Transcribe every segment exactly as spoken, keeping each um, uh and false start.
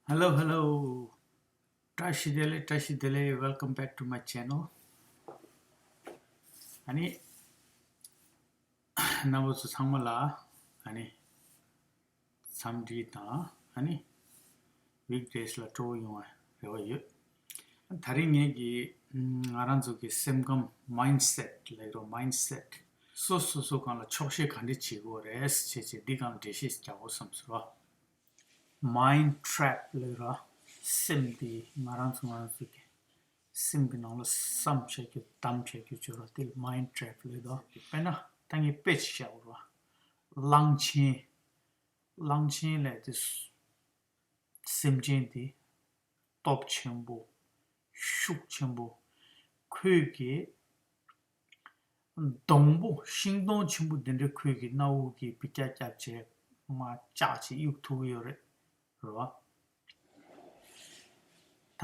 Hello, hello. བཀྲ་ཤིས་བདེ་ལེགས། བཀྲ་ཤིས་བདེ་ལེགས། Welcome back to my channel. ཨ་ནི། རྣམ་པ་ཚོ་ཚང་མ་ལ་ཨ་ནི་འཚམས་འདྲི་དང་ཨ་ནི་weekdays ལ་སྤྲོ་བོ་ཡོང་བའི་རེ་བ་ཡོད། ད་རིང་ངེད་ཀྱིས་ཨམ་ང་རང་ཚོ་གི་སེམས་ཁམས། mindset ལབ་རོ། mindset སོ་སོ་སོ་སྒང་ལ་ཆོག་ཤེས་ག་འདྲ་བྱེད་དགོས་རེད་ཟེར་བྱས་འདི་སྒང་འགྲེལ་བཤད་རྒྱག་དགོས་བསམ་སོང་རོ། Mind trap ལབ་ར། སེམས་འདི་ང་རང་ཚོ་ང་རང་ཚོ་གི་སེམས་ཀྱི་ནང་ལ་བསམ་བྱ་རྒྱུ་བསྡམ་བྱ་རྒྱུ་བྱོས་ར། དེ་ལ་mind trap ལབ་དོ། དཔེར་ན་ད་ངས་དཔེ་ཅིག་བཤད་ར། གླང་ཆེན། གླང་ཆེན་ལབ་དེ་སེམས་ཅན་དེ་སྟོབས་ཆེན་པོ། ཤུགས་ཆེན་པོ། ཁོས་ཀྱི་སྡོང་པོ། ཤིང་སྡོང་ཆེན་པོ་འདི་འདྲ་ཁོས་ཀྱི་སྣ་བུག་གི་བི་སྐྱ་བཀྱག་བྱས་མར་བཅག་བྱས་གཡུག་ཐུབ་ཀྱི་ཡོད་རེད། རེད་བ། ད་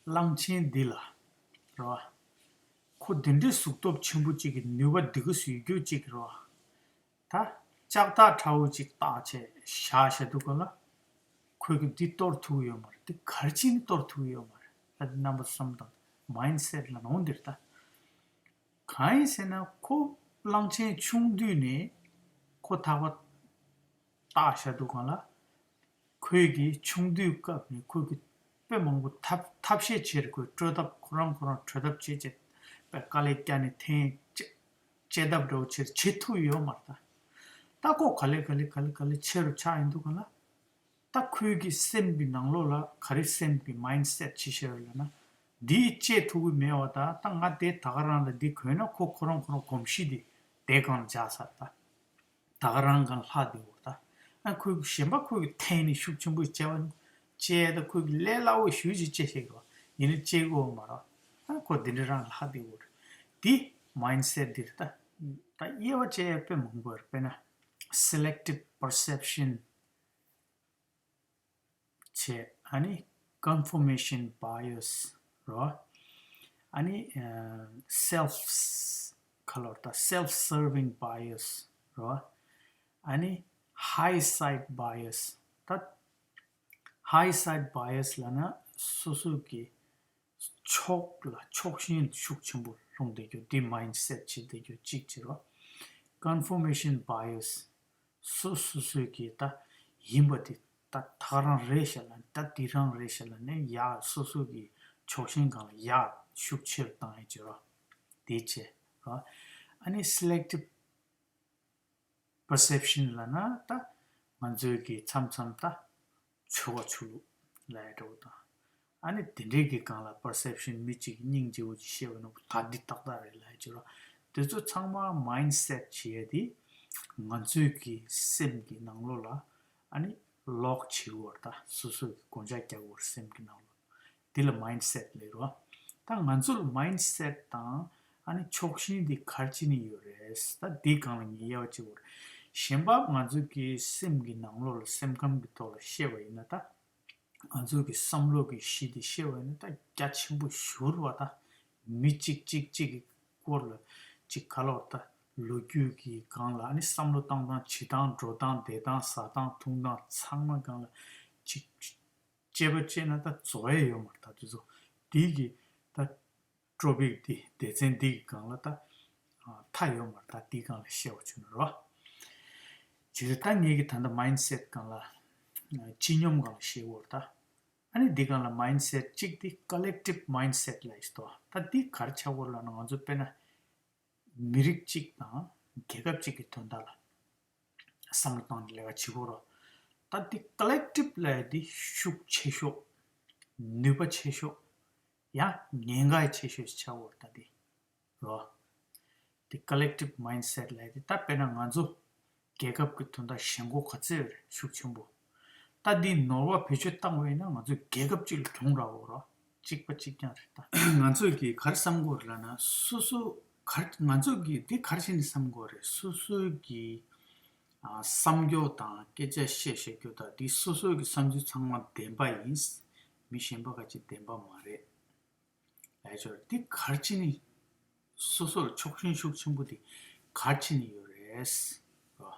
གླང་ཆེན་འདི་ལ། རེད་བ། ཁོ་འདི་འདྲའི་གཟུགས་སྟོབས་ཆེན་པོ་གཅིག་གི་ནུས་པ་འདི་ག་སུ་ཡོད་རྒྱུ་གཅིག་རེད་བ། ད་ལྕགས་ཐག་ཁྲ་བོ་གཅིག་བཏགས་བྱས་བཞག་བཞག་འདུག་ག་ལ། ཁོས་ཀྱི་འདི་གཏོར་ཐུབ་ཀྱི་ཡོད་མ་རེད། འདི་ག་རེ་བྱས་ནས་གཏོར་ཐུབ་ཀྱི་ཡོད་མ་རེད། ད་འདི་རྣམ་པ་བསམ་དང་། mindset ལ་ནོར་འདིར་ད། གང་ཡིན་ཟེར་ན་ཁོ་གླང་ཆེན་ཆུང་དུས་ནས་ཁོ་ཐག་པ་བཏགས་བཞག་འདུག་ག་ལ། ཁོས་ཀྱི་ཆུང་དུས་སྐབས་ནས་ཁོས་ཀྱི་དཔེ་མང་པོ་ཐབས་ཐབས་ཤེས་བྱས་རེད། ཁོས་བྲོས་ཐབས། ཁོ་རང་ཁོ་རང་བྲོས་ཐབས་བྱས་བྱས་དཔེ་དཀའ་ལས་བརྒྱབ་ནས་འཐེན་བྱས་བྱས་ཐབས་འདྲ་བོ་བྱས་བྱེད་ཐུབ་ཡོད་མ་རེད་ད། ད་ཁོ་ག་ལེ་ག་ལེ་ག་ལེ་ག་ལེ་ཆེ་རུ་ཆགས་ཡིན་འདུག་ག་ལ། ད་ཁོའི་གི་སེམས་ཀྱི་ནང་ལོགས་ལ་ག་རེ་སེམས་ཀྱི་mindset ཅིག་བཤད་ཡོད་ལབ་ན། འདིས་བཅད་ཐུབ་ཀྱི་མེད་པ་ད། ད་ང་དེ་ད་ག་རང་ལ་འདི་གོན་ན་ཁོ་ཁོ་རང་ཁོ་རང་གོམས་གཤིས་འདི་དེ་སྒང་ལ་འཇགས་ཚར་ད། ད་ག་རང་སྒང་ལྷག་བསྡད་ཡོད་ད། ཨ་ཁོས་གཞན་པ་ཁོས་གི་འཐེན་ནས་ཤུགས་ཆེན་པོ་བྱས་པ་ནི་བཅད་ད་ཁོས་གི་ལས་སླ་བོ་ཞེ་ཅིག་བཅད་ཤེས་གི་རེད། ཡིན་ནའི་བཅད་དགོས་མ་རེད། ཨ་ཁོ་འདི་འདྲ་རང་ལྷག་བསྡད་ཡོད་རེད། འདི་mindset འདི་རེད་ད། ད་དབྱེ་བ་བཅད་ཡ་དཔེ་མང་པོ་ཡོད་རེད། དཔེར་ན་selective perception བྱས། ཨ་ནི་confirmation bias རོ། ཨ་ནི་self ག་ལོར་ད་self serving bias རོ། ཨ་ནི་hindsight bias ད། hindsight bias ལབ་ན་སོ་སོ་གི་ཕྱོགས་ལ་ཕྱོགས་ཞེན་ཤུགས་ཆེན་པོ་ལྷུང་བསྡད་རྒྱུ། འདི་mindset བྱེད་བསྡད་རྒྱུ་གཅིག་བྱེད་རོ། confirmation bias སོ་སོ་སོས་ཀྱིས་ད་ཡིན་པ་དེ་ད་ད་ག་རང་རེད་ཤག་ལབ། ད་འདི་རང་རེད་ཤག་ལབ་ནས་ཡར་སོ་སོ་གི་ཕྱོགས་ཞེན་སྒང་ལ་ཡར་ཤུགས་ཆེར་བཏང་ཡ་བྱེད་རོ། དེ་བྱེད་རོ། ཨ་ནི་selective perception ལབ་ན་ད་ང་ཚོས་ཀྱིས་མཚམས་མཚམས་ད་ཆོལ་ཁ་ཆོས་ལུགས་ལབ་ཡ་འདྲ་བོ་དང་། ཨ་ནི་དེ་འདྲའི་གི་སྒང་ལ་perception མི་གཅིག་གི་སྙིང་རྗེ་བོ་ཅིག་བཤད་པ་ན་ད་འདི་ཏག་ཏག་རེད་ལབ་ཡ་ཅིག་རོ། དེ་ཚོ་ཚང་མ་mindset བྱེད་ཡ་དེ་ང་ཚོའི་གི་སེམས་ཀྱི་ནང་ལོགས་ལ་ཨ་ནི་ལོག་བྱེད་དགོས་རེད། ད་སོ་སོ་གི་གོ་ཆ་རྒྱག་དགོས་རེད་སེམས་ཀྱི་ནང་ལོགས། དེ་ལ་mindset ལབ་རོ། ད་ང་ཚོ་ལ་mindset དང་ཨ་ནི་ཕྱོགས་ཞེན་འདི་ག་རེ་བྱས་ནས་ཡོད་རེད། ད་འདི་སྒང་ལ་ངས་དབྱེ་བ་ཕྱེ་དགོས་རེད། གཞན་པ་ང་ཚོ་གི་སེམས་ཀྱི་ནང་ལོགས་ལ་སེམས་ཁམས་ཀྱི་ཐོག་ལ་བཤད་པ་ཡིན་ན་ད། ང་ཚོ་གི་བསམ་བློ་གི་གཞི་དེ་བཤད་པ་ཡིན་ན་ད་རྒྱ་ཆེན་པོ་ཞེ་པོ་རེད་བ། ད་མི་གཅིག་གཅིག་གཅིག་གི་སྐོར་ལ་གཅིག་ག་ལོར་ད་ལོ་རྒྱུས་ཀྱི་སྒང་ལ་ཨ་ནི་བསམ་བློ་བཏང་སྟངས། བྱེད་སྟངས། འགྲོ་སྟངས། བསྡད་སྟངས། ཟ་སྟངས། འཐུང་སྟངས། ཚང་མ་སྒང་ལ་གཅིག་དཔྱད་པ་བྱས་ན་ད་རྫོགས་ཡ་ཡོད་མ་རེད། ད་དེ་ཚོ་དེ་གི་ད་topic དེ་སྡེ་ཚན་འདི་གི་སྒང་ལ་ད་མཐའ་ཡོད་མ་རེད། ད་དེའི་སྒང་ལ་བཤད་པ་བྱུང་ན་རོ། བྱས་ཙང་ད་ངེད་ཀྱི་ད་ལྟ་mindset སྒང་ལ་སྤྱི་སྙོམས་སྒང་ལ་བཤད་དགོས་རེད་ད། ཨ་ནི་འདི་སྒང་ལ་mindset གཅིག་དེ་collective mindset ལབ་ཡོད་དོ། ད་འདི་ག་རེ་ཆགས་ཀྱི་ཡོད་ལབ་ན་ང་ཚོ་དཔེར་ན་མི་རིགས་གཅིག་དང་རྒྱལ་ཁབ་གཅིག་གི་དོན་དག་ལ་བསམ་བློ་བཏང་ནས་ལས་ཀ་བྱེད་དགོས་རེད། ད་འདི་collective ལབ་ཡ་འདི་ཤུགས་ཆེ་ཤོས། ནུས་པ་ཆེ་ཤོས། ཡང་ཉེན་ཁ་ཆེ་ཤོས་ཆགས་ཀྱི་ཡོད་རེད་ད་འདི། རོ། དེ་collective mindset ལབ་དེ་ད་དཔེར་ན་ང་ཚོ་རྒྱལ་ཁབ་ཀྱི་དོན་དག་ཞེན་ཁོག་ག་ཚོད་ཡོད་རེད་ཤུགས་ཆེན་པོ། ད་འདི་ནོར་བ་བེད་སྤྱོད་བཏང་བ་ཡིན་ན་ང་ཚོ་རྒྱལ་ཁབ་གཅིག་ལ་གྱོང་རག་གོ་རོ། གཅིག་པ་གཅིག་རྐྱང་རེད་ད། ང་ཚོས་ཀྱིས་ག་རེ་བསམ་དགོས་རེད་ལབ་ན་སོ་སོ་ག་རེ་ང་ཚོས་ཀྱིས་འདི་ག་རེ་བྱས་ནས་བསམ་དགོས་རེད། སོ་སོའི་གི་ཨ་བསམ་རྒྱུ་དང་སྐད་ཆ་བཤད་བཤད་རྒྱུ་དང་འདི་སོ་སོའི་གི་བསམ་ཚུལ་ཚང་མ་བདེན་པ་ཡིན། མི་གཞན་པ་ག་ཅིག་བདེན་པ་མ་རེད། ལས་སྦྱོར་འདི་ག་རེ་བྱས་ནས་སོ་སོ་ལ་ཕྱོགས་ཞེན་ཤུགས་ཆེན་པོ་འདི་ག་རེ་བྱས་ནས་ཡོད་རེད་རོ།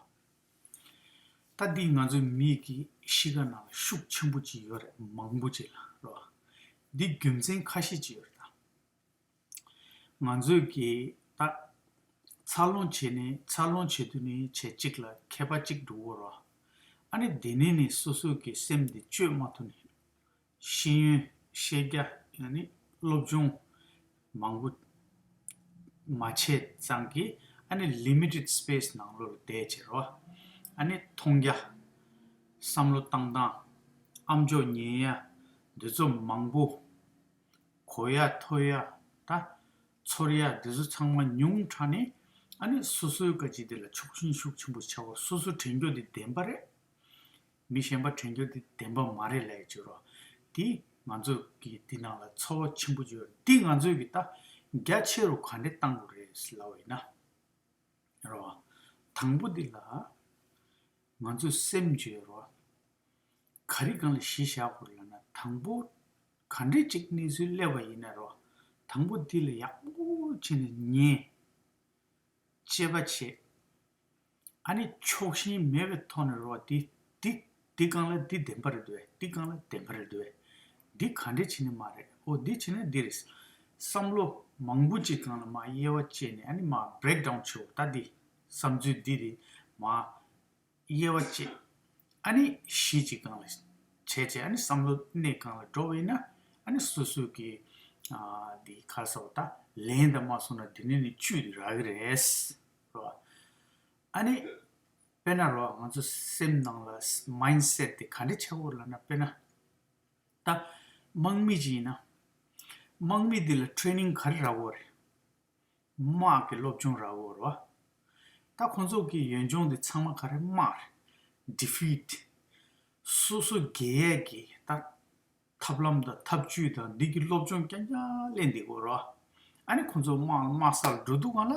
ད་འདི་ང་ཚོ་མི་གི་ གཤིས་ཀ་ནང་ལ་ཤུགས་ཆེན་པོ་ཅིག་ཡོད་རེད། མང་པོ་ཅིག་ལ་རོ། འདི་རྒྱུ་མཚན་ཁ་ཤས་ཅིག་ཡོད་རེད་ད། ང་ཚོས་ཀྱི་ད་འཚར་ལོངས་བྱས་ནས་འཚར་ལོངས་བྱེད་དུས་ནས་བྱས་གཅིག་ལ་མཁས་པ་གཅིག་འགྲོ་གི་རོ། ཨ་ནི་དེ་ནས་ནི་སོ་སོ་གི་སེམས་དེ་བཅོས་མ་ཐུབ་ནས། ཤེས་ཡོན་ཤེས་རྒྱ་ཡང་ནི་སློབ་སྦྱོང་མང་པོ་མ་བྱས་ཙང་གི། ཨ་ནི་limited space ནང་ལོགས་ལ་བསྡད་བྱས་རོ། ཨ་ནི་མཐོང་རྒྱ། བསམ་བློ་བཏང་སྟངས། ཨམ་ཅོག་ཉན་ཡ། འདི་ཚོ་མང་པོ། གོ་ཡ་ཐོས་ཡ། ད་ཚོར་ཡ་འདི་ཚོ་ཚང་མ་ཉུང་དྲགས་ནས། ཨ་ནི་སོ་སོའི་ག་ཅིག་དེ་ལ་ཕྱོགས་ཞེན་ཤུགས་ཆེན་པོ་ཆགས་པ། སོ་སོ་དྲན་རྒྱུ་དེ་བདེན་པ་རེད། མི་གཞན་པ་དྲན་རྒྱུ་དེ་བདེན་པ་མ་རེད་ལབ་ཡ་ཅིག་རོ། དེ་ང་ཚོ་གི་དེ་ནང་ལ་ཚོར་བ་ཆེན་པོ་ཅིག་ཡོད་རེད། དེ་ང་ཚོས་ཀྱི་ད་རྒྱ་ཆེ་རུ་ག་འདྲས་བཏང་དགོས་རེད་ལབ་པ་ཡིན་ན་རོ། དང་པོ་དེ་ལ་ང་ཚོའི་སེམས་ཅིག་ཡོད་རོ། ག་རེ་སྒང་ལ་གཞི་བཞག་དགོས་རེད་ལབ་ན། དང་པོ་ག་འདྲས་ཅིག་གནས་ཚུལ་སླེབས་པ་ཡིན་ན་རོ། དང་པོ་དེ་ལ་ཡག་པོ་བྱས་ནས་ཉན། དཔྱད་པ་བྱེད། ཨ་ནི་ཕྱོགས་ཞེན་མེད་པའི་ཐོག་ནས་རོ། འདི་འདི་འདི་སྒང་ལ་འདི་བདེན་པ་རེད་འདུག་གས། འདི་སྒང་ལ་བདེན་པ་རེད་འདུག་གས། འདི་ག་འདྲས་བྱས་ནས་མ་རེད། ཨོ་འདི་བྱས་ན་འདི་རེད། བསམ་བློ་མང་པོ་ཅིག་སྒང་ལ་མར་དབྱེ་བ་བཅད་ནས། ཨ་ནི་མར་breakdown བྱེད། ད་འདི་བསམ་ཚུལ་འདི་རེད། མར་དབྱེ་བ་བཅད། ཨ་ནི་གཞི་གཅིག་སྒང་ལ་བྱས་བྱས། ཨ་ནི་བསམ་བློ་གནས་སྒང་ལ་འགྲོ་བ་ཡིན་ན། ཨ་ནི་སོ་སོ་གི་ཨ་འདི་ག་རེ་ཟེར་བ། ད་ལན་དང་མ་སོང་ན་འདི་ནས་ནི་བཅུད་དེ་རག་གི་རེད་རོ། ཨ་ནི་དཔེར་ན་རོ། ང་ཚོ་སེམས་ནང་ལ་mindset དེ་ག་འདྲས་ཆགས་དགོས་ལབ་ན། དཔེར་ན་ད་དམག་མི་ཅིག་ཡིན་ན། དམག་མི་འདི་ལ་training ག་རེ་རག་དགོས་རེད། དམག་གི་སློབ་སྦྱོང་རག་དགོས་རེད་བ། ད་ཁོང་ཚོ་གི་ཡོན་ལྗོངས་འདི་ཚང་མ་ག་རེ། དམག་རེད། defeat། སོ་སོ་རྒྱལ་ཡས་ཀྱི་ད་ཐབས་ལམ་དང་ཐབས་ཇུས་དང་འདི་གི་སློབ་སྦྱོང་རྐྱང་རྐྱང་ལེན་བསྡད་དགོས་རེད་བ། ཨ་ནི་ཁོང་ཚོ་དམག་དམག་སར་འགྲོ་དུས་སྒང་ལ་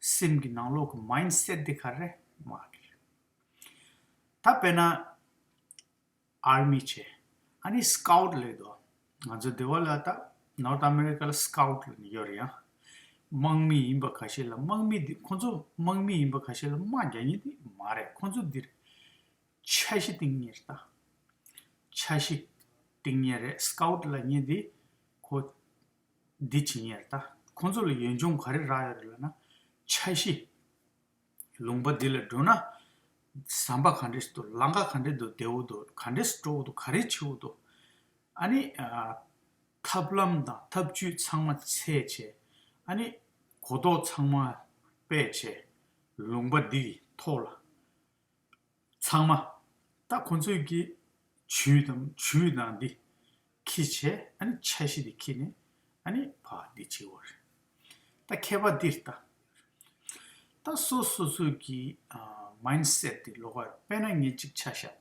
སེམས་ཀྱི་ནང་ལོགས་ཀྱི་mindset འདི་ག་རེ། དམག་གི་རེད། ད་དཔེར་ན་army བྱས། ཨ་ནི་scout ལབ་འདུག་ང་ཚོ་འདི་བ་ལ་ད་North America ལ་scout ལབ་ནས་ཡོད་རེད་ཡ། དམག་མི་ཡིན་པ་ཁ་ཤས་ལ། དམག་མི་འདི་ཁོང་ཚོ་དམག་མི་ཡིན་པ་ཁ་ཤས་ལ་དམག་རྒྱག་མཁན་དེ་མ་རེད། ཁོང་ཚོ་འདིར་འཆར་གཞི་བཏིང་མཁན་རེད་ད། འཆར་གཞི་བཏིང་མཁན་རེད། scout ལབ་མཁན་དེ་ཁོ་འདི་བྱེད་མཁན་རེད་ད། ཁོང་ཚོ་ལ་ཡོན་ལྗོངས་ག་རེ་རག་ཡོད་རེད་ལབ་ན། འཆར་གཞི། ལུང་པ་འདི་ལ་འགྲོ་ན་ཟམ་པ་ག་འདྲས་འདུག་ལམ་ཁ་ག་འདྲས་འདུག་བདེ་བོ་འདུག་ག་འདྲས་འགྲོ་དགོས་འདུག་ག་རེ་བྱེད་དགོས་འདུག་ཨ་ནི་ཨ་ཐབས་ལམ་དང་ཐབས་ཇུས་ཚང་མ་འཚོལ་བྱས། ཨ་ནི་གོ་རྟོགས་ཚང་མ་སྤེལ་བྱས། ལུང་པ་འདི་གི་ཐོག་ལ་ཚང་མ། ད་ཁོང་ཚོས་ཀྱི་ཇུས་དང་ཇུས་དང་འདི་འཁྱེར་བྱས། ཨ་ནི་འཆར་གཞི་འདི་འཁྱེར་ནས། ཨ་ནི་ཕར་འདི་བྱེད་དགོས་རེད། ད་མཁས་པ་འདིར་ལྟ། ད་སོ་སོ་སོ་གི་ཨ་mindset འདི་ལོགས་ཀ་རེད། དཔེར་ན་ངས་གཅིག་ཆ་བཞག་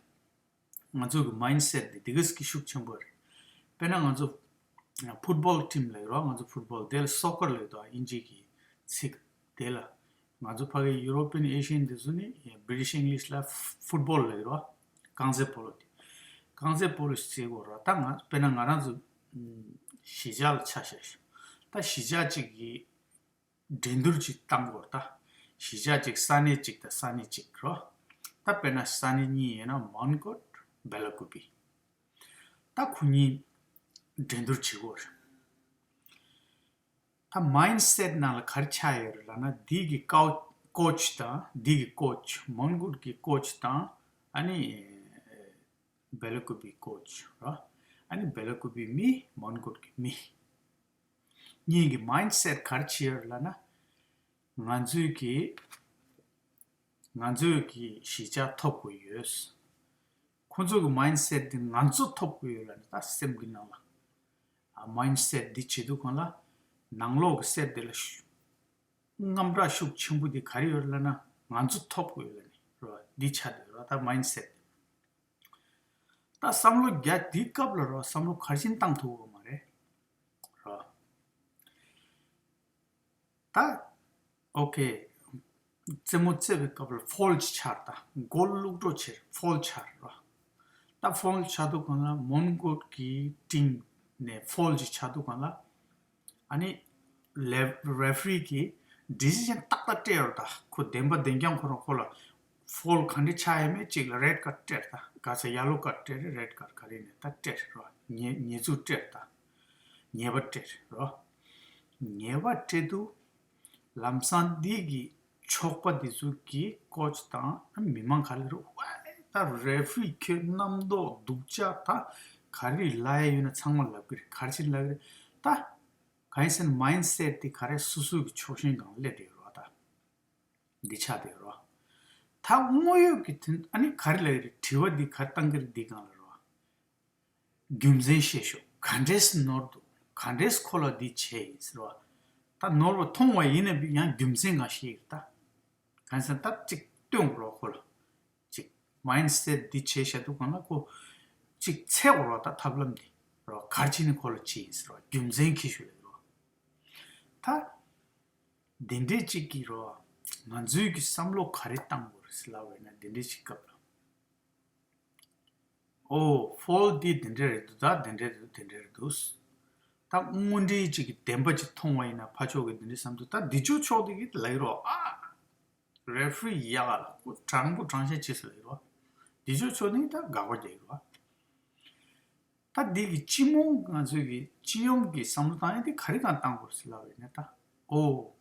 ང་ཚོ་གི་mindset འདི་འདི་ག་ཟིག་གི་ཤུགས་ཆེན་པོ་རེད། དཔེར་ན་ང་ཚོ་football team ལབ་ཀྱི་རེད། ང་ཚོ་football དེ་ལ་soccer ལབ་ཀྱི་འདུག་ཨིན་ཇི་གི་ཚིག་དེ་ལ། ང་ཚོ་ཕ་གི་European Asian དེ་ཚོ་ནི་British English ལ་football ལབ་ཀྱི་རེད། རྐང་རྩེད་སྤོ་ལོ་དེ། རྐང་རྩེད་སྤོ་ལོ་ཞིག་རྩེ་དགོས་རེད། ད་ང་དཔེར་ན་ང་རང་ཚོ་གཞིས་ཆགས་ལ་ཆ་བཞག་ཤག་ད་གཞིས་ཆགས་གཅིག་གི་འགྲན་བསྡུར་ཅིག་བཏང་དགོས་རེད། ད་གཞིས་ཆགས་གཅིག་ས་གནས་གཅིག་དང་ས་གནས་གཅིག་རོ། ད་དཔེར་ན་ས་གནས་གཉིས་ཡིན་ན་Mount Coot Belakupy། ད་ཁོ་གཉིས་འགྲན་བསྡུར་བྱེད་དགོས་རེད། ད་mindset ནང་ལ་ག་རེ་ཆགས་ཡོད་རེད་ལབ་ན། འདི་གི་ཀའོ་coach དང་། འདི་གི་coach Mount Coot གི་coach དང་། ཨ་ནི་Belakupy coach རོ། ཨ་ནི་Belakupy མི། Mount Coot གི་མི། གཉིས་ཀྱི་mindset ག་རེ་བྱས་ཡོད་རེད་ལབ་ན། ང་ཚོའི་གི་ང་ཚོའི་གི་གཞིས་ཆགས་ཐོབ་དགོས་ཡོད། ཁོང་ཚོ་གི་mindset འདི་ང་ཚོ་ཐོབ་དགོས་ཡོད་ལབ་ནས། ད་སེམས་ཀྱི་ནང་ལ་ཨ་mindset འདི་བྱེད་དུས་སྒང་ལ། ནང་ལོགས་ཀྱི་སེམས་འདི་ལ་ཤུ་དངངས་སྐྲག་ཤུགས་ཆེན་པོ་འདི་ག་རེ་ཡོད་ལབ་ན། ང་ཚོ་ཐོབ་དགོས་ལབ་ནས་རོ། འདི་ཆགས་བསྡད་རོ། ད་mindset འདི། ད་བསམ་བློ་རྒྱག་འདི་སྐབས་ལ་རོ། བསམ་བློ་ག་རེ་བྱས་ནས་བཏང་ཐུབ་ཀྱི་མ་རེད་རོ། ད་ཨོ་ཁེ། རྩེད་མོ་རྩེ་བའི་སྐབས་ལ་foul ཅིག་ཆགས་རེད། ད་གོལ་བླུགས་འགྲོ་ཕྱིར་foul ཆགས་རེད་རོ། ད་foul ཆགས་དུས་སྒང་ལ་Mount Coot གི་ཊིམ་ནས་foul ཅིག་ཆགས་དུས་སྒང་ལ། ཨ་ནི་ལེ་referee གིས་decision ཏག་ཏག་སྤྲད་ཡོད་རེད། ད་ཁོ་བདེན་པ་བདེན་རྐྱང་ཁོ་རང་ཁོ་ལ་ ཕོལ་ག་འདྲ་ཆགས་ཡོད་མེད་གཅིག་ལ་རེཌ་ཀར་སྤྲད་ད། ག་ཚ་ཡེ་ལོ་ཀར་སྤྲད་རེད། རེཌ་ཀར་ག་རེ་ནས་ད་སྤྲད་རོ། ཉེས་ཉེས་འཛུགས་སྤྲད་ད། ཉེས་པ་སྤྲད་རོ། ཉེས་པ་སྤྲད་དུས་ལམ་སང་འདི་གི་ཚོགས་པ་འདི་ཚོ་གི་ཀོ་ཆི་དང་མི་མང་ག་ལ་རུ་ཝའི་ད་རེ་ཕི་རི་ཁྱོད་རྣམ་རྟོག་སྡུག་ཅག་ད་ག་རེ་ལབ་ཡ་ཡོད་ན་ཚང་མ་ལབ་གི་རེད། ག་རེ་བྱས་ནས་ལབ་གི་རེད་ད། གང་ཡིན་ཟེར་ན་མའིན་སེཊ་དེ་ག་རེ་སོ་སོ་གི་ཕྱོགས་ཞེན་སྒང་སླེབས་བསྡད་ཡོད་རེད་བ་ད། འདི་ཆགས་བསྡད་ཡོད་རེད་བ། ད་དངོས་ཡོད་ཀྱི་དོན་ཨ་ནི་ག་རེ་ལབ་ཡོད་རེད། དྲི་བ་འདི་ག་རེ་བཏང་གི་རེད། འདི་སྒང་ལ་རེད་བ། རྒྱུ་མཚན་བཤད་ཤོག་ག་འདྲས་ནོར་འདུག་ག་འདྲས་ཁོ་ལ་འདི་བྱས་ཡིན་ཟེར་བ། ད་ནོར་བ་མཐོང་བ་ཡིན་ན་ཡང་རྒྱུ་མཚན་གང་ཤེས་ཀྱི་རེད་ད། གང་ཟེར་ན་ད་གཅིག་སྟོན་དགོས་རེད་ཁོ་ལ། གཅིག་མའིན་སེཊ་འདི་བྱས་བཞག་དུས་སྒང་ལ་ཁོ་གཅིག་འཚོལ་དགོས་རེད་ད། ཐབས་ལམ་འདི་རེད་བ། ག་རེ་བྱས་ནས་ཁོ་ལ་བྱས་ཡིན་ཟེར་བ། རྒྱུ་མཚན་ཁྱེར་ཤོག་ལབ་རེད་བ། ད་འདི་འདྲས་གཅིག་གིས་རེད་བ། ང་ཚོའི་གི་བསམ་བློ་ག་རེ་བཏང་དགོས་རེད་ཟེར་ལབ་པ་ཡིན་ན་འདི་འདྲས་གཅིག་སྐབས་ལ། ཨོ། ཕོལ་འདི་འདི་འདྲ་རེད་འདུག་ད་འདི་འདྲ་རེད་འདུག་དེ་འདྲ་རེད་འདུག་ད་དངོས་འབྲེལ་གཅིག་གི་བདེན་པ་གཅིག་མཐོང་བ་ཡིན་ན་ཕར་ཕྱོགས་ཀྱི་འདི་འདྲ་བསམ་འདུག་ད་འདི་ཕྱོགས་ཕྱོགས་འདི་གི་ལབ་ཀྱི་རེད་བ། ཨ། རེ་ཕི་རི་ཡག་ག་ལ་ཁོ་དྲང་པོ་དྲང་བཤད་བྱེད་ཟེར་ལབ་ཀྱི་རེད་བ། འདི་ཕྱོགས་ཕྱོགས་ནི་ད་དགག་པ་རྒྱག་གི་རེད་བ། ད་འདི་གི་སྤྱི་མོ་ང་ཚོའི་གི་སྤྱི་ཡོངས་ཀྱི་བསམ་བློ་བཏང་ཡ་དེ་ག་རེ་གང་བཏང་དགོས་ཟེར་ལབ་པ་ཡིན་ན་ད། ཨོ།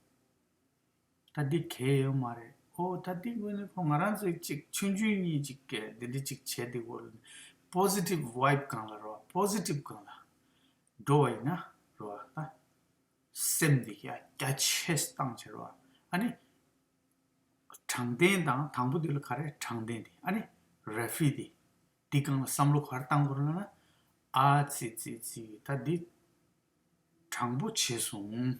ད་འདི་གལ་ཡོད་མ་རེད། ཨོ་ད་འདི་དངོས་གནས་ཁོ་ང་རང་ཚོའི་གཅིག་ཆུང་ཆུང་གཉིས་གཅིག་གིས་འདི་འདྲ་གཅིག་བྱས་འདི་གོ་པོ་སི་ཊིབ་ཝའེབ་སྒང་ལ་རོ། པོ་སི་ཊིབ་སྒང་ལ་འགྲོ་བ་ཡིན་ན་རོ། ད་སེམས་འདི་ཡ་རྒྱ་ཆེ་བཏང་བྱས་རོ། ཨ་ནི་དྲང་བདེན་དང་དང་པོ་འདི་ལ་ག་རེ་དྲང་བདེན་འདི། ཨ་ནི་རེ་ཕི་རི་འདི། འདི་སྒང་ལ་བསམ་བློ་ག་རེ་བཏང་དགོས་རེད་ལབ་ན། ཨ་ཙི་ཙི་ཙི་ད་འདི་དྲང་པོ་བྱས་སོང་།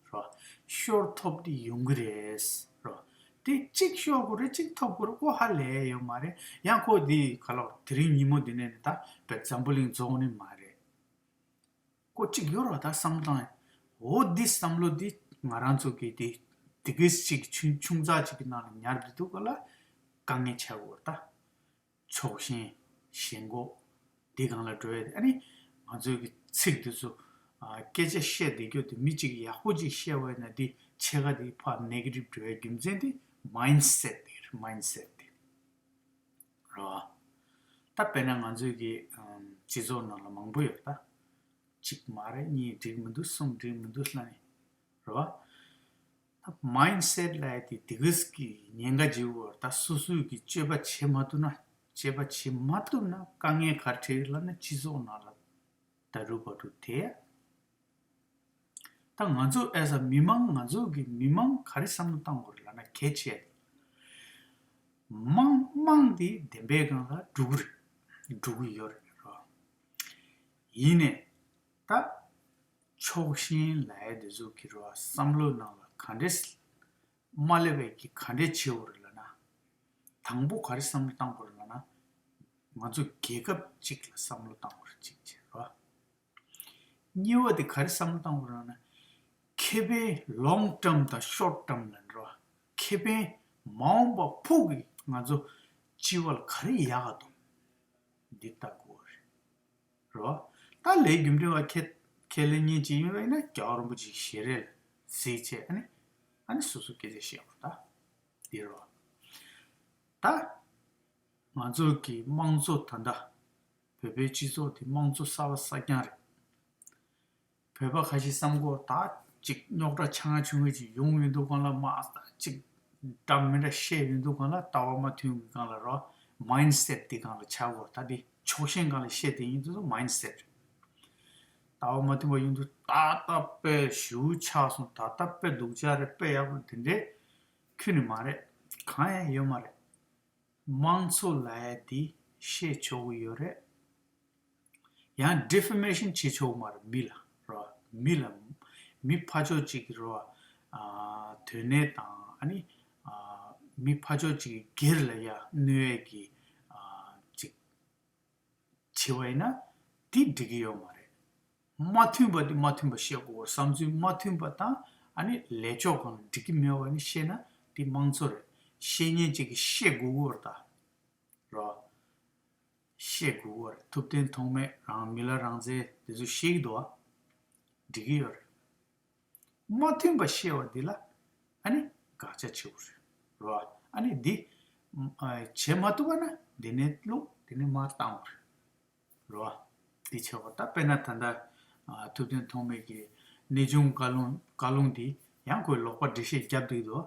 རོ། ཤོར་ཐོབ་འདི་ཡོང་གི་རེད། རོ། དེ་གཅིག་ཤོར་དགོས་རེད། གཅིག་ཐོབ་དགོས་རེད། ཁོ་ཧ་ལས་ཡོད་མ་རེད། ཡང་ཁོ་འདི་ག་ལ་དེ་རིང་ཉིན་མོ་འདི་ནས་ནི་ད་བེ་འཛམ་བུ་གླིང་རྫོགས་ནི་མ་རེད། ཁོ་གཅིག་ཡོད་རེད་བ། ད་བསམ་བློ་བཏང་ཡ། འོ་འདི་བསམ་བློ་འདི་ང་རང་ཚོ་གི་འདི་དེ་གི་གཅིག་ཆུང་ཆུང་ཙག་ཅིག་གི་ནང་ལ་ཉར་བསྡད་འདུག་ག་ལ་དཀའ་ངལ་ཆགས་ཡོད་རེད་ད། ཕྱོགས་ཞེན། ཞེན་ཁོག་འདི་སྒང་ལ་འགྲོ་ཡ་དེ། ཨ་ནི་ང་ཚོའི་གི་ཚིག་འདི་ཚོ་ཨ་སྐད་ཆ་བཤད་བསྡད་རྒྱུ་དེ་མི་གཅིག་ཡག་པོ་ཅིག་བཤད་པ་ཡིན་ན་འདི་ཕྱེད་ཀ་འདི་ཕར་ནེ་གེ་ཊིབ་འགྲོ་ཡ་རྒྱུ་མཚན་དེ་མའིན་སེཊ་དེ་རེད། མའིན་སེཊ་དེ་རེད་བ། ད་དཔེར་ན་ང་ཚོའི་གི་ཨམ་སྤྱི་ཚོགས་ནང་ལ་མང་པོ་ཡོད་ད། གཅིག་མ་རེད། གཉིས་འགྲིག་མི་འདུག་གསུམ་འགྲིག་མི་འདུག་ལབ་ནས་རེད་བ། ད་མའིན་སེཊ་ལབ་ཡ་དེ་དེ་ག་ཙམ་གྱི་ཉེན་ཁ་ཆེ་བོ་རེད། ད་སོ་སོའི་གི་སྤྱོད་པ་བྱེད་མ་ཐུབ་ན། སྤྱོད་པ་བྱེད་མ་ཐུབ་ན་དཀའ་ངལ་ག་རེ་འཕྲད་ལབ་ན་སྤྱི་ཚོགས་ནང་ལ་ད་རུ་བ་རུ་དེ། ད་ང་ཚོ་ཨེ་ས་མི་མང་། ང་ཚོ་གི་མི་མང་ག་རེ་བསམ་བློ་བཏང་དགོས་རེད་ལབ་ན་གལ་ཆེ། མང་མང་དེ་བདེན་པའི་སྒང་ལ་འགྲོ་གི་རེད། འགྲོ་གི་ཡོད་རེད་རོ། ཡིན་ནས་ད་ཕྱོགས་ཞེན་ལབ་ཡ་དེ་ཚོ་གི་རོ། བསམ་བློ་ནང་ལ་ག་འདྲས་མ་སླེབས་པའི་གི་ག་འདྲས་བྱེད་དགོས་རེད་ལབ་ན། དང་པོ་ག་རེ་བསམ་བློ་བཏང་དགོས་རེད་ལབ་ན། ང་ཚོ་རྒྱལ་ཁབ་གཅིག་ལ་བསམ་བློ་བཏང་དགོས་རེད་གཅིག་བྱས་རོ། གཉིས་པ་དེ་ག་རེ་བསམ་བློ་བཏང་དགོས་རེད་ལབ་ན། ཁེ་ཕན་ལོང་ཊརམ་དང་ཤོར་ཊརམ་ལབ་འགྲོ། ཁེ་ཕན་མ་འོངས་པ་ཕུགས་ཀྱི་ང་ཚོ་སྤྱི་པ་ལ་ག་རེ་ཡག་ག་འདུག་འདི་ལྟ་དགོས་རེད། རོ། ད་ལས་རྒྱུ་འབྲས་བ་ཁས་ཁས་ལེན་མཁན་ཅིག་ཡིན་པ་ཡིན་ན་རྒྱལ་བ་རིན་པོ་ཆེའི་ཞལ་རས་ལ་གཟིགས་བྱས། ཨ་ནི་ཨ་ནི་སོ་སོ་སྐད་ཆ་བཤད་དགོས་རེད་ད། འདི་རོ། ད་ང་ཚོ་གི་དམངས་གཙོ་ད་ལྟ་བོད་པའི་སྤྱི་ཚོགས་དེ་དམངས་གཙོ་གསར་པ་གསར་རྐྱང་རེད། བོད་པ་ཁ་ཤས་བསམ་གོ་ད་ཅིག་རྙོག་དྲ་ཆ་ང་ཆུང་ངུ་ཅིག་ཡོང་ཡོང་དུས་སྒང་ལ་མ་ཅིག་འདྲ་མི་འདྲ་བཤད་ཡོང་དུས་སྒང་ལ་ལྟ་བ་མ་མཐུན་གྱི་སྒང་ལ་རོ། མའིན་སེཊ་དེ་སྒང་ལ་ཆགས་གོ། ད་དེ་ཕྱོགས་ཞེན་སྒང་ལ་བཤད་དེ་ཡིན་དུས་སུ་མའིན་སེཊ། ལྟ་བ་མ་མཐུན་པ་ཡོང་དུས་ད་ལྟ་དཔེ་ཞེ་པོ་ཆགས་སོང་། ད་ལྟ་དཔེ་སྡུག་ཅག་རེད། དཔེ་ཡག་པོ་དེ་འདྲས་ཁྱོན་ནས་མ་རེད། གང་ཡང་ཡོད་མ་རེད། དམངས་གཙོ་ལབ་ཡ་འདི་བཤད་ཆོག་གི་ཡོད་རེད། ཡང་ཌི་ཕེ་མེ་ཤན་བྱེད་ཆོག་གི་མ་རེད་མི་ལ་རོ། མི་ལ། མི་ཕར་ཕྱོགས་གཅིག་གི་རོ། ཨ་དོན་གནས་དང་ཨ་ནི་ཨ་མི་ཕར་ཕྱོགས་གཅིག་གི་སྒེར་ལ་ཡ་གནོད་ཡས་ཀྱི་ཨ་ཅིག་བྱེད་པ་ཡིན་ན་དེ་འགྲིག་གི་ཡོད་མ་རེད། མ་མཐུན་པ་དེ་མ་མཐུན་པ་བཤད་དགོས། བསམ་ཚུལ་མ་མཐུན་པ་དང་ཨ་ནི་ལས་ཕྱོགས་སྒང་ལ་འགྲིག་གི་མེད་པ་ནི་བཤད་ན་དེ་དམངས་གཙོ་རེད། བཤད་མཁན་གཅིག་གིས་བཤད་དགོས་ཀྱི་ཡོད་རེད་ད། རོ། བཤད་དགོས་ཀྱི་ཡོད་རེད། ཐུབ་བསྟན་ཐོགས་མེད་རང་མི་ལ་རང་བཙན་དེ་ཚོ་བཤད་ཀྱི་འདུག་ཨ། འགྲིག་གི་ཡོད་རེད། མ་མཐུན་པ་བཤད་པ་འདི་ལ་ཨ་ནི་དགག་བྱ་བྱེད་དགོས་རེད། རོ། ཨ་ནི་འདི་ བྱེད་མ་ཐུབ་པ་ན་འདི་ནས་བླུག་འདི་ནས་མར་བཏང་བ་རེད། རེད་བ། འདི་བྱེད་དགོས། ད་དཔེར་ན་ད་ལྟ་ཨ་ཐུབ་བསྟན་ཐོགས་མེད་ཀྱི་གནས་ཆུང་བཀའ་ལུང་བཀའ་ལུང་འདི་ཡང་ཁོས་ལོག་པ་འགྲེལ་བཤད་བརྒྱབ་འདུག་དོ།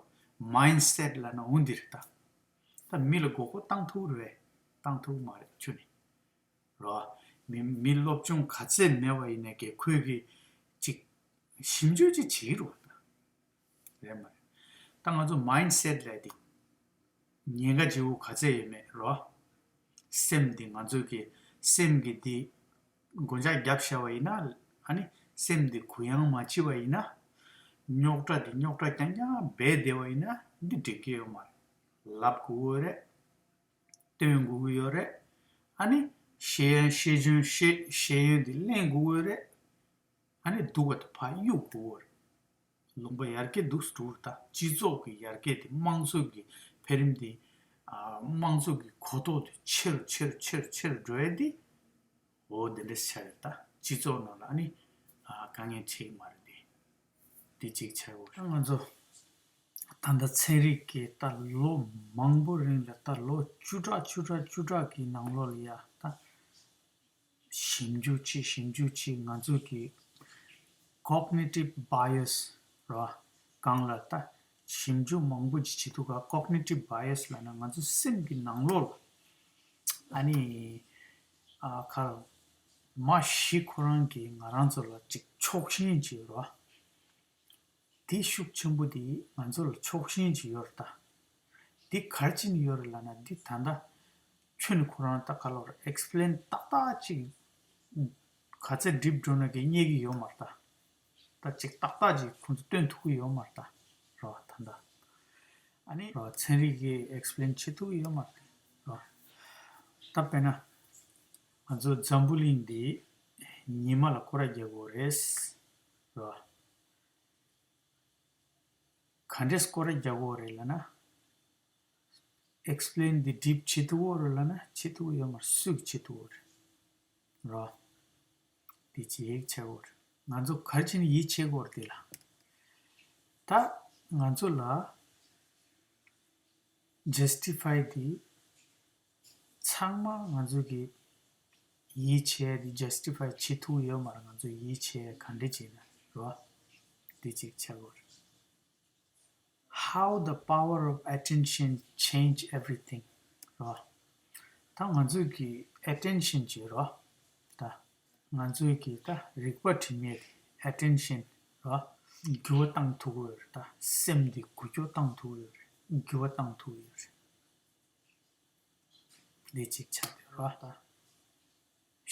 མའིན་སེཊ་ལབ་ན་འོ་འདི་རེད་ད། ད་མི་ལ་མགོ་སྐོར་བཏང་ཐུབ་རེད་པས། བཏང་ཐུབ་མ་རེད་ཆུ་ནི། རེད་བ། མི་མི་སློབ་སྦྱོང་ག་ཚད་མེད་པ་ཡིན་ནའི་ཀྱི་ཁོས་ཀྱི་ཅིག་ཞིབ་འཇུག་ཅིག་བྱེད་ཀྱི་རེད་བ་ད། རེད་མ་རེད། ད་ང་ཚོ་མའིན་སེཊ་ལབ་དེ། ཉེན་ཁ་ཆེ་བོ་ག་ཚད་ཡོད་མེད་རོ། སེམས་འདི་ང་ཚོ་གི་སེམས་ཀྱི་འདི་མགོ་ལྕགས་བརྒྱབ་བཞག་པ་ཡིན་ན། ཨ་ནི་སེམས་འདི་གུ་ཡངས་མ་བྱེད་པ་ཡིན་ན། རྙོག་དྲ་འདི་རྙོག་དྲ་རྐྱང་རྐྱང་སྦས་བསྡད་པ་ཡིན་ན་འདི་འགྲིག་གི་ཡོད་མ་རེད། ལབ་དགོས་ཀྱི་ཡོད་རེད། སྟོན་དགོས་ཀྱི་ཡོད་རེད། ཨ་ནི་ཤེས་ཡོན་ཤེས་ཡོན་ཤེས་ཤེས་ཡོན་འདི་གླེང་དགོས་ཀྱི་ཡོད་རེད། ཨ་ནི་སྡུག་པ་དེ་ཕར་གཡུག་དགོས་ཀྱི་ཡོད་རེད། ལུང་པ་ཡར་རྒྱས་འདུག་སེ་འགྲོ་གི་རེད་ད། སྤྱི་ཚོགས་ཀྱི་ཡར་རྒྱས་དེ་དམངས་གཙོ་གི་འཕེལ་རིམ་དེ། ཨ་དམངས་གཙོ་གི་གོ་རྟོགས་དེ་ཆེ་རུ་ཆེ་རུ་ཆེ་རུ་ཆེ་རུ་འགྲོ་ཡ་དེ། འོ་དེ་འདྲ་ཆགས་རེད་ད། སྤྱི་ཚོགས་ནང་ལ་ཨ་ནི་ཨ་དཀའ་ངལ་འཕྲད་ཀྱི་མ་རེད་དེ། དེ་གཅིག་ཆགས་ཡོད་རེད། ང་ཚོ་ད་ལྟ་ཚན་རིག་གི་ད་ལོ་མང་པོ་རིང་ལ་ད་ལོ་བཅུ་ཕྲག་བཅུ་ཕྲག་བཅུ་ཕྲག་གི་ནང་ལོགས་ལ་ཡ་ད། ཞིབ་འཇུག་བྱེད་ཞིབ་འཇུག་བྱེད་ང་ཚོ་གི་cognitive bias ར་སྒང་ལ་ད་ཞིབ་འཇུག་མང་པོ་ཅིག་བྱེད་ཐུབ་ག cognitive bias ལབ་ན་ང་ཚོ་སེམས་ཀྱི་ནང་ལོགས་ལ་ཨ་ནི་ཨ་ཁ་མ་གཞི་ཁོ་རང་གིས་ང་རང་ཚོ་ལ་ཅིག་ཕྱོགས་ཞེན་བྱེད་ར། དེ་ཤུགས་ཆེན་པོ་དེ་ང་ཚོ་ལ་ཕྱོགས་ཞེན་ཅིག་ཡོད་རེད་ད། འདི་ག་རེ་བྱས་ནས་ཡོད་རེད་ལབ་ན་འདི་ད་ལྟ་ཁྱོད་ནས་ཁོ་རང་ལྟ་ག་ལོར་ཨེག་སི་པི་ལེན་ཏག་ཏག་ཅིག་ག་ཚད་འགྲིག་འགྲོ་ན་གི་རྙེད་ཀྱི་ཡོད་མ་རེད་ད། ད་ཅིག་ཏག་ཏག་ཅིག་ཁོང་ཚོ་སྟོན་ཐུབ་ཀྱི་ཡོད་མ་རེད་ད། རེད་བ་ད་ལྟ། ཨ་ནི་རེད་བ་ཚན་རིག་གིས་ཨེག་སི་པི་ལེན་བྱེད་ཐུབ་ཀྱི་ཡོད་མ་རེད་ད། རེད་བ། ད་དཔེར་ན་ང་ཚོ་འཛམ་བུ་གླིང་འདི་ཉི་མ་ལ་སྐོར་ར་རྒྱག་དགོས་རེད། རེད་བ། ག་འདྲས་སྐོར་ར་རྒྱག་དགོས་རེད་ལབ་ན། ཨེག་སི་པི་ལེན་འདི་སྒྲིབ་བྱེད་ཐུབ་ཀྱི་ཡོད་རེད་ལབ་ན་བྱེད་ཐུབ་ཀྱི་ཡོད་མ་རེད། སུས་བྱེད་ཐུབ་ཀྱི་ཡོད་རེད། རེད་བ། འདི་ཅི་ཡིད་ཆེས་ཀྱི་ཡོད་རེད། ང་ཚོ་ག་རེ་བྱས་ནས་ཡིད་ཆེས་ཀྱི་ཡོད་རེད་འདི་ལ། ད་ང་ཚོ་ལ་ཇ་སི་ཊི་ཕའི་འདི་ཚང་མ་ང་ཚོ་གི་ཡིད་ཆེས་དེ་ཇ་སི་ཊི་ཕའི་བྱེད་ཐུབ་ཡོད་མ་རེད། ང་ཚོ་ཡིད་ཆེས་ག་འདྲ་བྱས་ན་རོ། དེ་གཅིག་ཆགས་ཡོད་རེད། How the power of attention change everything རོ། ད་ང་ཚོ་གི་ཨེ་ཊེན་ཤན་བྱེད་རོ། ད་ང་ཚོའི་གི་ད་རིག་པ་དྲི་མེད་དེ་ཨེ་ཊེན་ཤན་རོ། འགྱུར་བ་བཏང་ཐུབ་ཀྱི་ཡོད་རེད། ད་སེམས་དེ་འགུལ་སྐྱོད་བཏང་ཐུབ་ཀྱི་ཡོད་རེད། འགྱུར་བ་བཏང་ཐུབ་ཀྱི་ཡོད་རེད། འདི་གཅིག་ཆགས་ཡོད་རེད་བ། ད་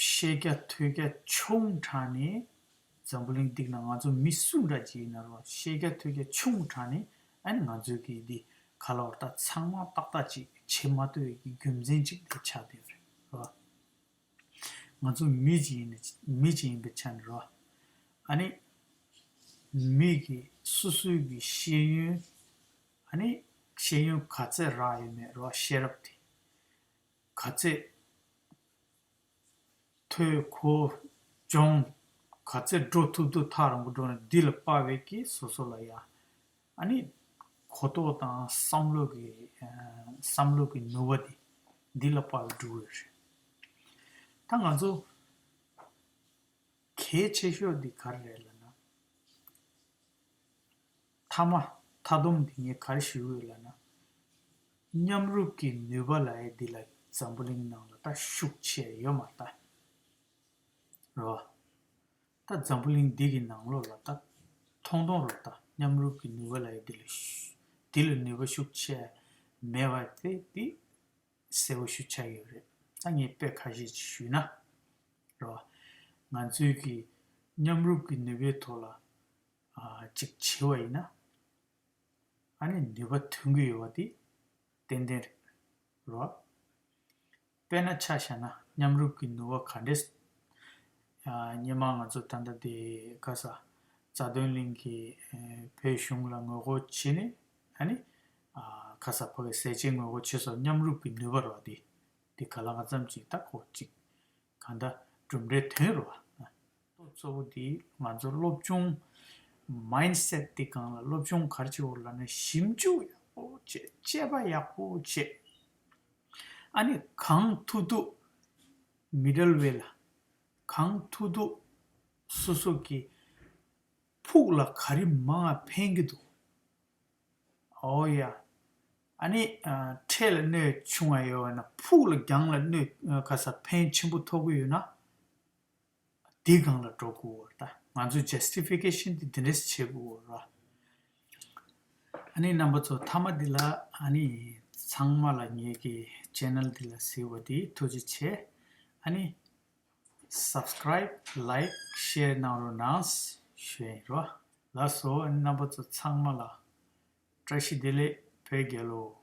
ཤེས་རྒྱ་ཐོས་རྒྱ་ཆུང་དྲགས་ནས་འཛམ་བུ་གླིང་འདི་ན་ང་ཚོ་མི་སུ་འདྲ་ཅིག་ཡིན་ན་རུང་ཤེས་རྒྱ་ཐོས་རྒྱ་ཆུང་དྲགས་ནས་ཨ་ནི་ང་ཚོའི་གི་འདི་ག་ལ་བར་ད་ཚང་མ་ཏག་ཏག་ཅིག་བྱེད་མ་ཐུབ་པའི་གི་རྒྱུ་མཚན་ཅིག་འདི་ཆགས་བསྡད་ཡོད་རེད་བ། ང་ཚོ་མི་ཅིག་ཡིན་ན་མི་ཅིག་ཡིན་པའི་ཆ་ནས་རོ། ཨ་ནི་མི་གི་སོ་སོའི་གི་ཤེས་ཡོན། ཨ་ནི་ཤེས་ཡོན་ག་ཚད་རག་ཡོད་མེད་རོ། ཤེས་རབ་དེ་ག་ཚད་ཐོས་གོ་སྦྱོང་ག་ཚད་འགྲོ་ཐུབ་ཐུབ་ཐག་རིང་པོ་འགྲོ་ན་འདི་ལ་དཔག་པའི་གི་སོ་སོ་ལ་ཡ། ཨ་ནི་གོ་རྟོགས་དང་བསམ་བློ་གི་ཨ་བསམ་བློ་གི་ནུས་པ་དེ་འདི་ལ་དཔག་པའི་འགྲོ་གི་རེད། ད་ང་ཚོ་གལ་ཆེ་ཤོས་འདི་ག་རེ་རེད་ལབ་ན། མཐའ་མ་མཐའ་སྡོམ་འདི་ངས་ག་རེ་ཞུ་འོས་ལབ་ན། མཉམ་རུབ་ཀྱི་ནུས་པ་ལབ་ཡ་འདི་ལ་འཛམ་བུ་གླིང་ནང་ལ་ད་ཤུགས་ཆེ་ཡོད་མ་རེད་ད། རེད་བ། ད་འཛམ་བུ་གླིང་འདི་གི་ནང་ལོགས་ལ་ད་ཐོང་ཐོང་རེད་ད། མཉམ་རུབ་ཀྱི་ནུས་པ་ལབ་ཡ་འདི་ལ་ཤུ་འདི་ལ་ནུས་པ་ཤུགས་ཆེ་མེད་པ་དེ་འདི་གསལ་པོ་ཞིག་ཆགས་ཡོད་རེད། ད་ངས་དཔེ་ཁ་ཤས་ཅིག་ཞུས་ན། རེད་བ། ང་ཚོའི་གི་མཉམ་རུབ་ཀྱི་ནུས་པའི་ཐོག་ལ་ཨ་ཅིག་བྱེད་པ་ཡིན་ན། ཨ་ནི་ནུས་པ་ཐོན་གྱི་ཡོད་པ་དེ་ཏན་ཏན་རེད། རེད་བ། དཔེར་ན་ཆ་བཞག་ན་མཉམ་རུབ་ཀྱི་ནུས་པ་ག་འདྲས། ཨ་སྔོན་མ་ང་ཚོ་ད་ལྟ་དེ་ག་ས་རྩ་དོན་གླིང་གི་ཨ་བོད་གཞུང་ལ་ངོ་རྒོལ་བྱས་ནས་ཨ་ནི་ཨ་ག་ས་ཕ་གི་ཟས་བཅད་ངོ་རྒོལ་བྱས་སོགས་མཉམ་རུབ་ཀྱི་ནུས་པ་རེད་བ། དེ་དེ་ག་ལ་གང་འཚམ་ཅིག་ད་གོ་ཅིག་གང་ལྟར་གྲུབ་འབྲས་ཐོན་རེད་བ། གཙོ་བོ་དེ་ང་ཚོ་སློབ་སྦྱོང་མའིན་སེཊ་དེ་སྒང་ལ་སློབ་སྦྱོང་ག་རེ་བྱེད་དགོས་ལབ་ན་ཞིབ་འཇུག་ཡག་པོ་བྱེད། དཔྱད་པ་ཡག་པོ་བྱེད། ཨ་ནི་གང་ཐུབ་ཐུབ་མི་ཌལ་ཝེ་ལ། གང་ཐུབ་ཐུབ་སོ་སོ་གི་ཕུགས་ལ་ག་རེ་མང་ང་ཕན་གྱི་འདུག་ཨོ་ཡ། ཨ་ནི་ཨ་འཕྲལ་ལ་གནོད་ཆུང་བ་ཡོད་ན། ཕུགས་ལ་རྒྱང་ལ་གནོད་ཨ་ག་ས་ཕན་ཆེན་པོ་ཐོགས་ཀྱི་ཡོད་ན། འདི་སྒང་ལ་འགྲོ་དགོས་པ་རེད། ད་ང་ཚོ་ཇས་ཊི་ཕི་ཀེ་ཤན་དེ་འདི་འདྲས་བྱེད་དགོས་པ་རེད། ཨ་ནི་རྣམ་པ་ཚོ་མཐའ་མ་འདི་ལ། ཨ་ནི་ཚང་མ་ལ་ངེད་ཀྱི་ཅེ་ནལ་འདི་ལ་གཟིགས་པ་འདི་ཐུགས་རྗེ་ཆེ། ཨ་ནི་སབ་སི་ཀ་རའིབ། ལའིཀ། ཤེར་གནང་རོགས་གནང་ཞུ་ཡིན་རོ། ལགས་སོ། ཨ་ནི་རྣམ་པ་ཚོ་ཚང་མ་ལ་བཀྲ་ཤིས་བདེ་ལེགས། བོད་རྒྱལ་ལོ།